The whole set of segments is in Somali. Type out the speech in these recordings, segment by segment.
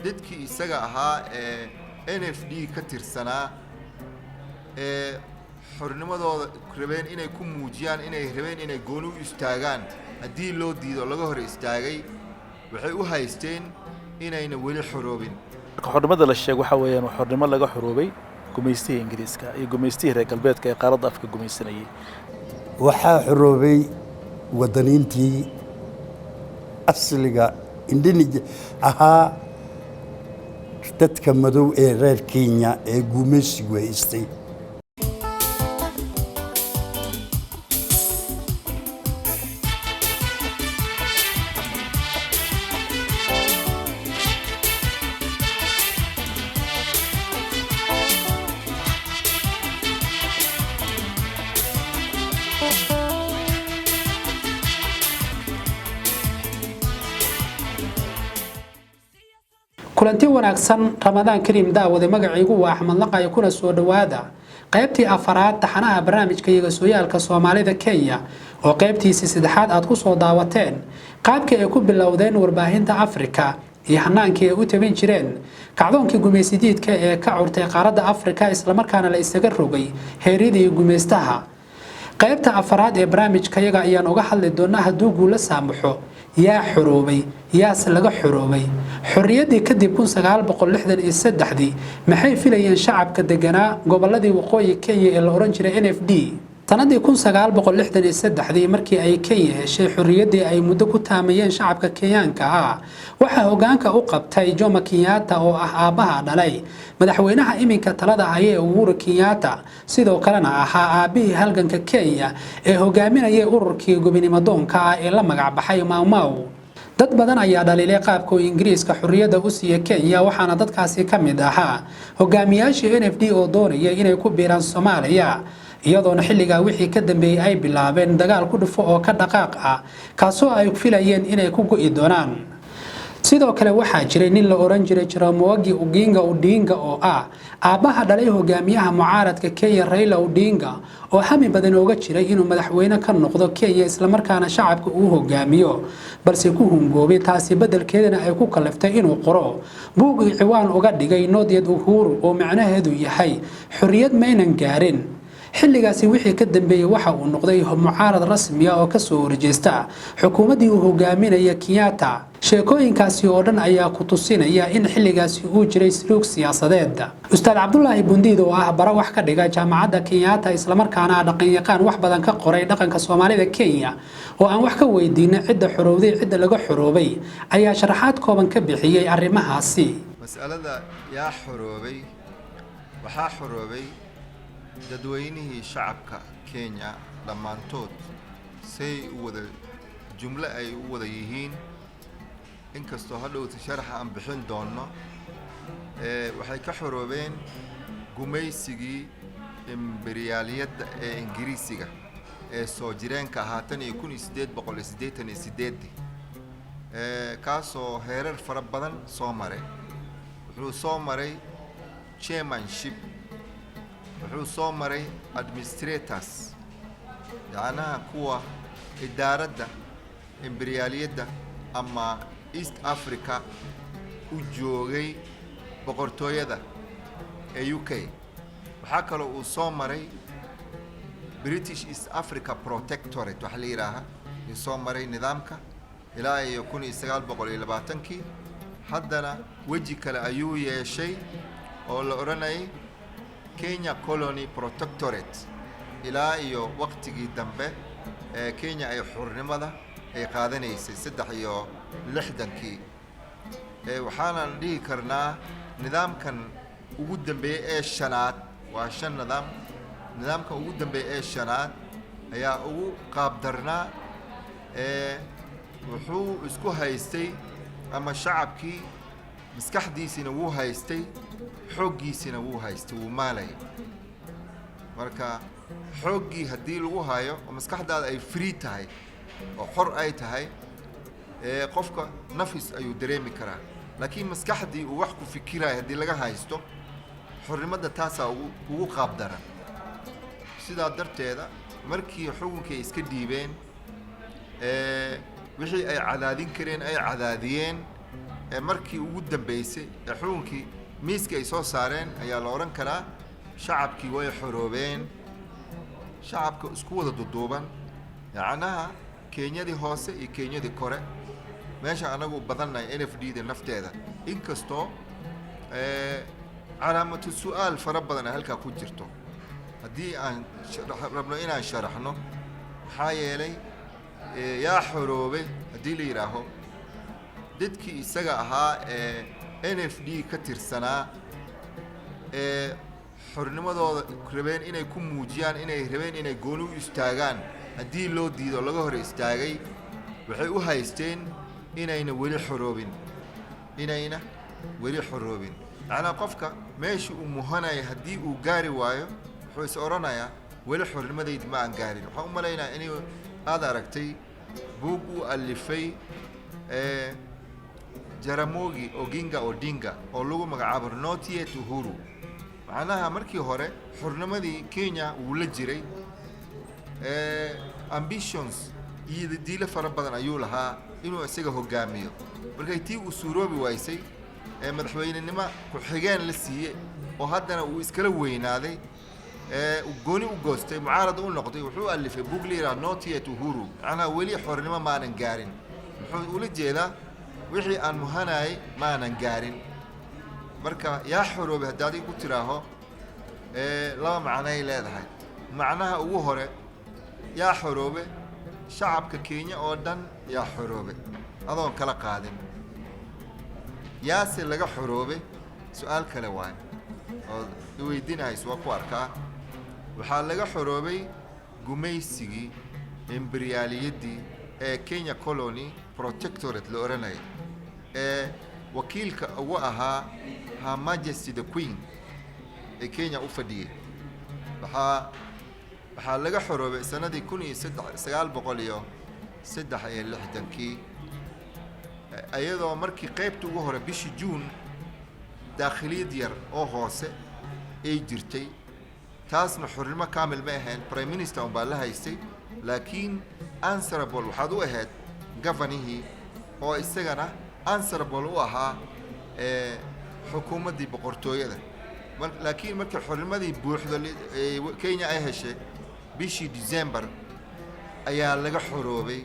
Dadkii isaga ahaa ee NFD ka tirsanaa ee xornimadooda rabeen inay ku muujiyaan, inay rabeen inay gooni u istaagaan, haddii loo diido, laga hor istaagay, waxay u haysteen inayna weli xoroobin. Marka xornimada la sheego, waxa weeyaan waa xornimo laga xoroobay gumaystihii Ingiriiska iyo gumaystihii reer galbeedka ee qaaradda Afrika gumaysanayay. Waxaa xoroobay waddaniintii asliga indigenous ahaa, dadka madow ee reer Kenya ee gumaysigu haystay. Kulanti wanaagsan, Ramadaan kariim daawade. Magaciigu waa Axmed Laqay, kuna soo dhowaada qaybtii afaraad taxanaha barnaamijka iyaga sooyaalka Soomaalida Kenya, oo qaybtiisii saddexaad aad ku soo daawateen qaabkii ay ku bilowdeen warbaahinta Afrika iyo hanaankii ay u tabin jireen kacdoonkii gumaysidiidka ee ka curtay qaaradda Afrika, islamarkaana la isaga rogay heeryadii gumaystaha. Qaybta afaraad ee barnaamijkayaga ayaan uga hadli doonaa, hadduu guulo saamaxo, yaa xoroobay, yaase laga xoroobay, xorriyaddii kadib 1963dii maxay filayeen shacabka deganaa gobolladii waqooyi Kenya ee la odhan jiray NFD. Sanadii 1963dii, markii ay Kenya heshay xorriyaddii ay muddo ku taamayeen shacabka Kenyaanka ah, waxaa hogaanka u qabtay Jomo Kenyatta, oo ah aabbaha dhalay madaxweynaha iminka talada haya ee Uhuru Kenyatta, sidoo kalena ahaa aabbihii halganka Kenya ee hogaaminayay ururkii gobinimadoonka ah ee la magac baxay Mau Mau. Dad badan ayaa dhaliilay qaabka uu Ingiriiska xorriyadda u siiya Kenya, waxaana dadkaasi ka mid ahaa hogaamiyaashii NFD oo doonaya inay ku biiraan Soomaaliya, iyadoona xilligaa wixii ka dambeeyey ay bilaabeen dagaal ku dhufo oo ka dhaqaaq ah, kaasoo ay filayeen inay ku go'i doonaan. Sidoo kale waxaa jiray nin la oran jiray Jaramogi Oginga Odinga, oo ah aabbaha dhalay hogaamiyaha mucaaradka Kenya Raila Odinga, oo hami badan ooga jiray inuu madaxweyne ka noqdo Kenya, islamarkaana shacabka uu hogaamiyo, balse ku hungoobay. Taasi beddelkeedana ay ku kaliftay inuu qoro buug ciwaan uga dhigay Not Yet Uhuru, oo macnaheedu yahay xorriyad maynan gaarin. Xilligaasi wixii ka dambeeyey waxa uu noqday mucaarad rasmiya oo kasoo horjeesta xukuumaddii uu hogaaminaya Kenyatta. Sheekooyinkaasi oo dhan ayaa ku tusinaya in xilligaasi uu jiray saluug siyaasadeed. Ustaad Cabdulaahi Bundiid, oo ah bara wax ka dhiga Jaamacadda Kenyatta, islamarkaana dhaqanyaqaan wax badan ka qoray dhaqanka Soomaalida Kenya, oo aan wax ka weydiinay cidda xorowday, cidda laga xoroobay, ayaa sharaxaad kooban ka bixiyey arrimahaasi. Mas'alada yaa xoroobay, waxaa xoroobay dadweynihii shacabka Kenya dhammaantood, say u wada jumlo ay u wada yihiin, inkastoo hadhowta sharaxa aan bixin doonno. Waxay ka xoroobeen gumaysigii imberiyaaliyadda ee Ingiriisiga ee soo jireenka ahaa tan iyo 1888dii, kaasoo heerar fara badan soo maray. Wuxuu soo maray chairmanship, wuxuu soo maray administrators, yacnaha kuwa idaaradda imberiyaaliyadda ama East Africa u joogay boqortooyada ee UK. Waxaa kaloo uu soo maray British East Africa Protectorate waxaa la yidhaaha, uu soo maray nidaamka ilaa iyo 1920kii. Haddana weji kale ayuu yeeshay oo la odhanayay Kenya Colony Protectorate, ilaa iyo waqtigii dambe ee Kenya ay xurnimada ay qaadanaysay 63kii. Waxaana dhihi karnaa nidaamkan ugu dambeeyey ee shanaad, waa shan nidaam, nidaamkan ugu dambeeya ee shanaad ayaa ugu qaabdarnaa. Ee wuxuu isku haystay ama shacabkii maskaxdiisina wuu haystay, xooggiisina wuu haystay, wuu maalayay. Marka xooggii haddii lagu hayo oo maskaxdaada ay free tahay oo xor ay tahay, ee qofka nafis ayuu dareemi karaa, laakiin maskaxdii uu wax ku fikirayo haddii laga haysto, xornimadda taasaa ugu qaab daran. Sidaa darteeda markii xukunkii ay iska dhiibeen, wixii ay cadaadin kareen ay cadaadiyeen. Ee markii ugu dambeysay ee xukunkii miiska ay soo saareen ayaa la odhan karaa shacabkii way xoroobeen. Shacabka isku wada duduuban, yacnaha Kenyadii hoose iyo Kenyadii kore, meesha anagu badannahay NFD da nafteeda, inkastoo calaamatu su-aal fara badan ay halkaa ku jirto haddii aan rabno inaan sharaxno. Maxaa yeelay, yaa xoroobay haddii la yidhaaho, dadkii isaga ahaa ee NFD ka tirsanaa ee xornimadooda rabeen inay ku muujiyaan, inay rabeen inay gooni u istaagaan, haddii loo diido, laga hor istaagay, waxay u haysteen inayna weli xoroobin, inayna weli xoroobin. Macnaa, qofka meeshii uu muhanaya haddii uu gaari waayo, wuxuu is odhanayaa weli xornimadaydi ma aan gaarin. Waxaan u malaynayaa inay aad aragtay buug uu alifay Jaramogi Oginga Odinga oo lagu magacaabo Not Yet Uhuru. Macnaha, markii hore xornimadii Kenya wuu la jiray, ambitions iyo diilo fara badan ayuu lahaa inuu isaga hogaamiyo. Markay tii uu suuroobi waysay ee madaxweynenimo ku-xigeen la siiyey, oo haddana uu iskala weynaaday ee uu gooni u goostay, mucaarad u noqday, wuxuu alifay buug la yidhaha Not Yet Uhuru. Macnaha, weli xornimo maanan gaarin. Muxuu ula jeedaa? Wixii aan muhanayay maanan gaarin. Marka yaa xoroobay haddii adiga ku tiraaho, laba macnay leedahay. Macnaha ugu hore, yaa xoroobe? Shacabka Kenya oo dhan yaa xoroobe, adoon kala qaadin. Yaase laga xoroobe? Su-aal kale waaye oo iweydiinahayso. Waa ku arkaa, waxaa laga xoroobay gumaysigii imberyaaliyaddii ee Kenya Colony Protectorate la odhanayay, ee wakiilka ugu ahaa Her Majesty the Queen ee Kenya u fadhiyey. Waxaa laga xoroobay sanadii 1963-kii, iyadoo markii qaybta ugu hore bishii Juun daakhiliyad yar oo hoose ay jirtay. Taasna xornimo kaamil ma ahayn, prime minister unbaa la haystay, laakiin answerable waxaad u ahayd governorhii, oo isagana answerable u ahaa xukuumaddii boqortooyada. Laakiin markii xornimadii buuxdo Kenya ay heshay bishii December ayaa laga xoroobay,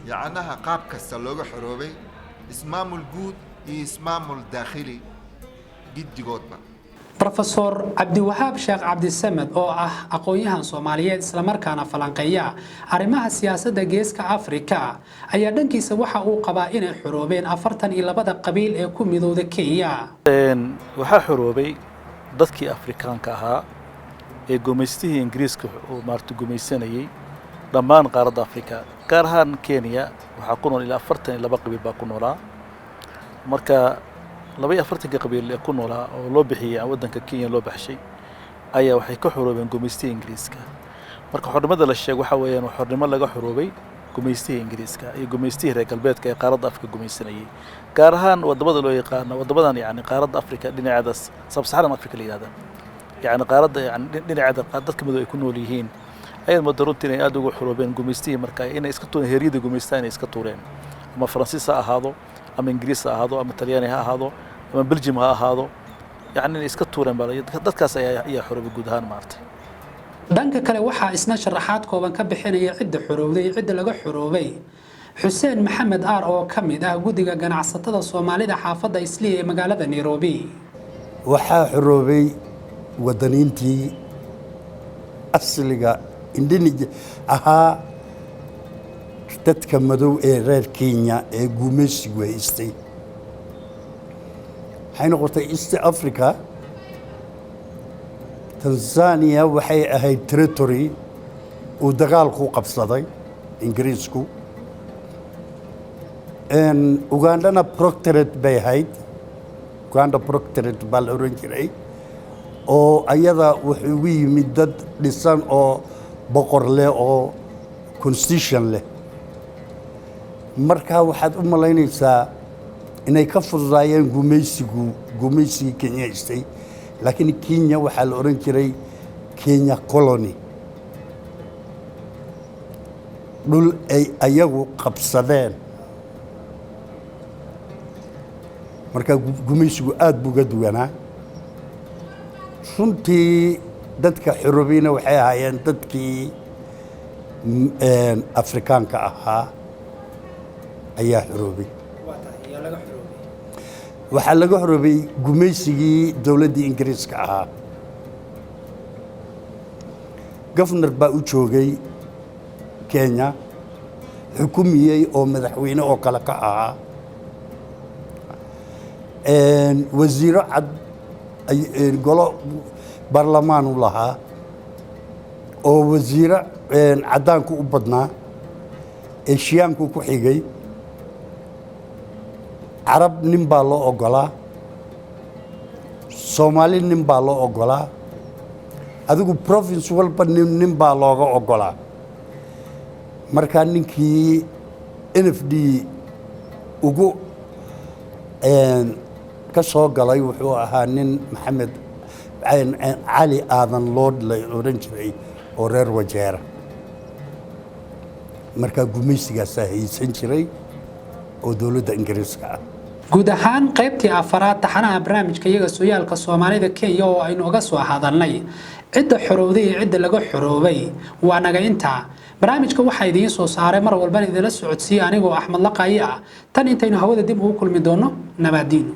yacnaha qaab kasta looga xoroobay, ismaamul guud iyo ismaamul daakhili giddigoodba. Brofesor Cabdiwahaab Sheekh Cabdisamed oo ah aqoon-yahan Soomaaliyeed, islamarkaana falanqeeya arrimaha siyaasadda Geeska Afrika, ayaa dhankiisa waxa uu qabaa inay xoroobeen 42-da qabiil ee ku midowda Kenya. Waxaa xoroobay dadkii Afrikaanka ahaa ee gumaystihii Ingiriiska uu maarata gumaysanayey dhammaan qaaradda Afrika, gaar ahaan Kenya. Waxaa ku nool ilaa 42 qabiil baa ku noolaa. Marka 42-ka qabiil ee ku noolaa oo loo bixiyey waddanka Kenya loo baxshay ayaa waxay ka xoroobeen gumaystihii Ingiriiska. Marka xornimada la sheego waxa weeyaan waa xornimo laga xoroobay gumaystihii Ingiriiska iyo gumaystihii reer galbeedka ee qaaradda Afrika gumaysanayey, gaar ahaan wadamada loo yaqaano wadamadan yani qaaradda Afrika dhinaceeda, Sub-Saharan Africa la yihahda, yani qaaradda yani dhinaceeda dadka madow ay ku nool yihiin, ayaad moodaa runtii inay aada uga xoroobeen gumaystihii. Marka inay iska tuureen heeryada gumaystaha, inay iska tuureen, ama Faransiis ha ahaado, ama Ingiriis ha ahaado, ama Talyaani ha ahaado, ama Belgium ha ahaado, yani inay iska tuureen baa dadkaas ayaa xoroobay guud ahaan maaragtay. Dhanka kale, waxaa isna sharaxaad kooban ka bixinaya cidda xorowday iyo cidda laga xoroobay Xuseen Maxamed Aar oo ka mid ah guddiga ganacsatada Soomaalida xaafadda Isliya ee magaalada Nairobi. Waxaa xoroobay wadaniintii asliga indigenous ahaa, dadka madow ee reer Kenya ee gumaysigu haystay. Waxay noqotay East Africa. Tanzania waxay ahayd territory uu dagaalku qabsaday Ingiriisku. Ugandana protectorate bay ahayd, Uganda Protectorate baa la oran jiray, oo ayada wuxuu ugu yimid dad dhisan oo boqor leh oo constitution leh. Marka waxaad u malaynaysaa inay ka fududaayeen gumaysigu, gumaysigii Kenya haystay. Laakiin Kenya waxaa la oran jiray Kenya Colony, dhul ay ayagu qabsadeen. Marka gumaysigu aad buu uga duwanaa. Runtii dadka xoroobayna waxay ahaayeen dadkii Afrikaanka ahaa ayaa xoroobay. Waxaa laga xoroobay gumaysigii dowladdii Ingiriiska ahaa. Governor baa u joogay Kenya, xukumiyey oo madaxweyne oo kale ka ahaa. Wasiiro cad, golo baarlamaan u lahaa oo wasiiro caddaanku u badnaa, Eshiyaanku ku xigay, Carab nin baa loo oggolaa, Soomaali nin baa loo oggolaa, adigu province walba nin nin baa looga oggolaa. Markaa ninkii NFD ugu ka soo galay wuxuu ahaa nin Maxamed Cali Aadan Loodh la odhan jiray oo reer Wajeera. Markaa gumaysigaasaa haysan jiray oo dowladda Ingiriiska ah. Guud ahaan qaybtii afaraad taxanaha barnaamijka iyaga sooyaalka Soomaalida Kenya oo aynu uga soo hadalnay cidda xorowday iyo cidda laga xoroobay waa naga intaa. Barnaamijka waxaa idiin soo saaray, mar walbana idinla socodsiiya anigoo Axmed Laqaayi ah. Tan intaynu hawada dib ugu kulmi doono, nabaadiino.